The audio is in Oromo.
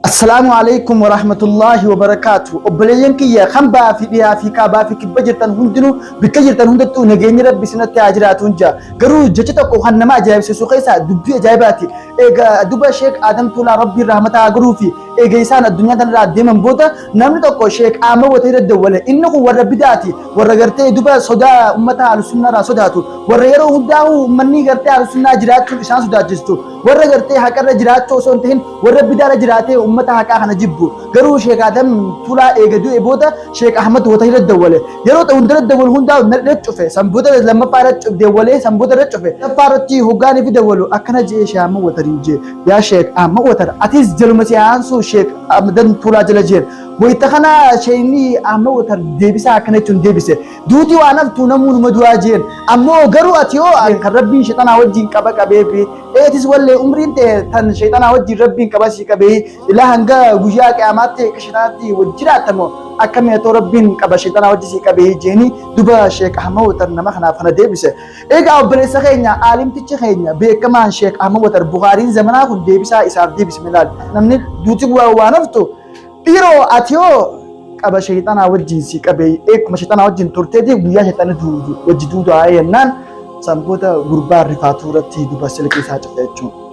Assalaamu Aleeykum Warahmatullaahi Wabarakaatu. Obboleeyyan kiyya kan ba'aa fi dhihaa fi kaabaa fi kibba jirtan hundinuu bikka jirtan hundattuu nageenyi Rabbi isinatti haa jiraatuun ja'a. Garuu jechi tokko kan nama ajaa'ibsiisu keessaa dubbii ajaa'ibaati. Eega duba Sheek Aadam Tuulaa Rabbiin rahmata haa godhuu fi eega isaan addunyaa tanarraa deeman booda namni tokko Sheek Ahmad Watee irra dawwale. Inni kun warra bidaati. Warra gartee duba sodaa ummata Ahlusunnaa irraa sodaatu. Warra yeroo hundaa'uu ummanni gartee Ahlusunnaa jiraachuun isaan sodaachistu. Warra gartee haqarra jiraachuu osoo hin tahin warra bidaarra jiraatee ummata haqaa kana jibbu. Garuu Sheek Adam Tulaa eega du'e booda Sheek Ahmad Watah irra dawwale. Yeroo ta'u hundara dawwalu hundaa irra cufe. San booda lammaffaa irra dawwalee san booda irra cufe. Sadaffaa irratti hoggaan ifi dawwalu akkana je'ee Sheek Ahmad Watariin je'e. Yaa Sheek Ahmad Watar atis jaluma si aansuu Sheek Adam Tulaa jala jeen. Wayta kana Sheekni Ahmad Watar deebisaa akkana jechuun deebise. Duuti waan haftu namuu numa du'aa jeen. Ammoo garuu ati hoo kan Rabbiin shexanaa wajjiin qaba qabeefi eetis wallee umriin tee tan shexanaa wajjiin Rabbiin qaba sii qabee ilaa hanga guyyaa qiyaamaatti akka shexanaatti wajji jiraatta moo akkami atoo Rabbiin qaba shexanaa wajji sii qabee jeeni duba Sheek Ahmad Watar nama kanaaf kana deebise. Egaa obboleessa keenya aalimtichi keenya beekamaan Sheek Ahmad Watar Bukhaariin zamanaa kun deebisaa isaaf deebise milaal. Namni duuti waan haftu Dhiiroo ati hoo qaba sheyxanaa wajjin si qabee eekkuma sheyxanaa wajjin turteeti guyyaa sheyxanni wajji duudu haa jennaan san booda gurbaa rifaatuu irratti duba silkii isaa cufe jechuudha.